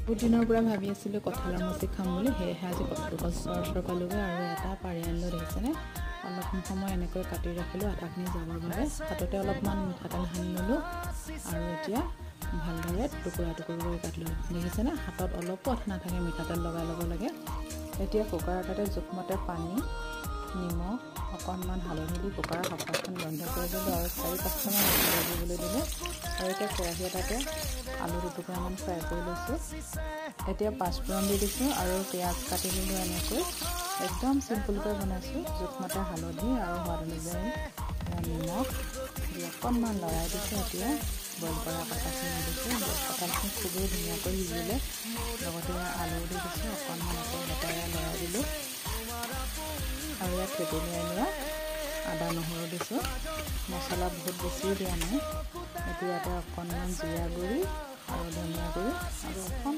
বহুত দিনৰ পৰা ভাবি আছিলোঁ কঁঠালৰ মুচি খাম বুলি, সেয়েহে আজি কঁঠাল গছৰ ওচৰ পালোগৈ আৰু এটা পাৰি আনিলোঁ। দেখিছেনে, অলপ সময় এনেকৈ কাটি ৰাখিলোঁ আঠাখিনি যাবৰ বাবে। হাততে অলপমান মিঠাতেল সানি ল'লোঁ আৰু এতিয়া ভালদৰে টুকুৰা টুকুৰ কৰি কাটিলোঁ। দেখিছেনে, হাতত অলপো আঠা নাথাকে, মিঠাতেল লগাই ল'ব লাগে। এতিয়া কুকাৰ এটাতে জোখমতে পানী, নিমখ, অকণমান হালধি দি কুকাৰৰ ঢাকনখন বন্ধ কৰি দিলোঁ আৰু 4-5টামান দিবলৈ দিলোঁ। আৰু এতিয়া কেৰাহী এটাতে আলু দুটুকুৰামান ফ্ৰাই কৰি লৈছোঁ। এতিয়া পাঁচফোৰণ দি দিছোঁ আৰু পিঁয়াজ কাটি দিলোঁ। এনেকৈ একদম চিম্পুলকৈ বনাইছোঁ। জোখমতে হালধি আৰু সোৱাদ অনুযায়ী নিমখ দি অকণমান লৰাই দিছোঁ। এতিয়া বইল কৰা কঁঠালখিনি দিছোঁ। কঁঠালখিনি খুবেই ধুনীয়াকৈ সিজিলে। লগতে আলু দি দিছোঁ অকণমান, আকৌ হেতাৰে লৰাই দিলোঁ। আৰু ইয়াত থেতেলিয়াই লোৱা আদা নহৰু দিছোঁ। মছলা বহুত বেছিও দিয়া নাই। এতিয়া ইয়াতে অকণমান জিৰা গুড়ি আৰু ধনিয়া গুড়ি আৰু অকণমান